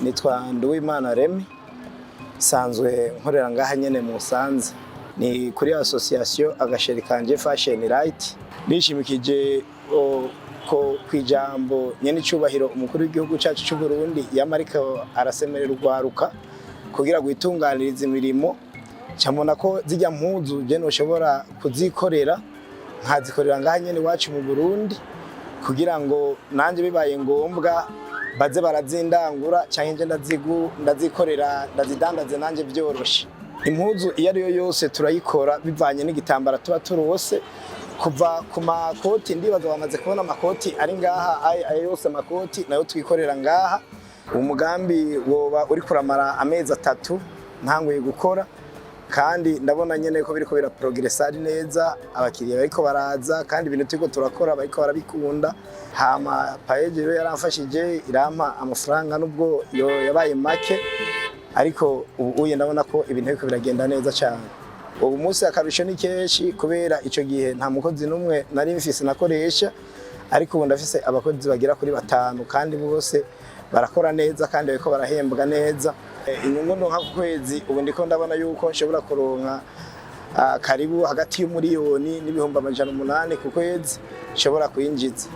Nitwa Nduwimana Remy, nsanzwe nkorera ngaha nyene mu Busanza, ni kuri association Agasheri Kanje Fashion Light. Nishimikije ko kwijambo nyene icubahiro umukuru w'igihugu cacu c'u Burundi yamariko arasemerera urwaruka kugira gwitunganiriza imirimo, camona ko zijya mpuzu je noshobora kuzikorera, nkazikorera ngaha nyene iwacu mu Burundi, kugira ngo nanje bibaye ngombwa baze barazindangura, canke nje ndazikorera, ndazidandaze nanje vyoroshe. Impuzu iyo ariyo yose turayikora bivanye n'igitambara tuba turose, kuva ku makoti. Ndibaza bamaze kubona amakoti ari ngaha, ayo yose amakoti nayo twikorera ngaha. Umugambi woba uri kuramara amezi 3 ntanguye gukora, kandi ndabona nyene ko biriko biraprogressa ari neza. Abakiriya bariko baraza, kandi ibintu turiko turakora bariko barabikunda. Hama PAEEJ rero yaramfashije, irampa amafaranga, nubwo yo yabaye make, ariko ubu uye ndabona ko ibintu biriko biragenda neza cyane. Ubu munsi akarusho ni kenshi, kubera ico gihe nta mukozi n'umwe nari mfise nakoresha, ariko ubu ndafise abakozi bagera kuri batanu, kandi bose barakora neza kandi bariko barahembwa neza. Inyungu ndonka ku kwezi, ubu ndiko ndabona yuko nshobora kuronka karibu hagati y'umuriyoni n'ibihumbi 800 ku kwezi nshobora kwinjiza.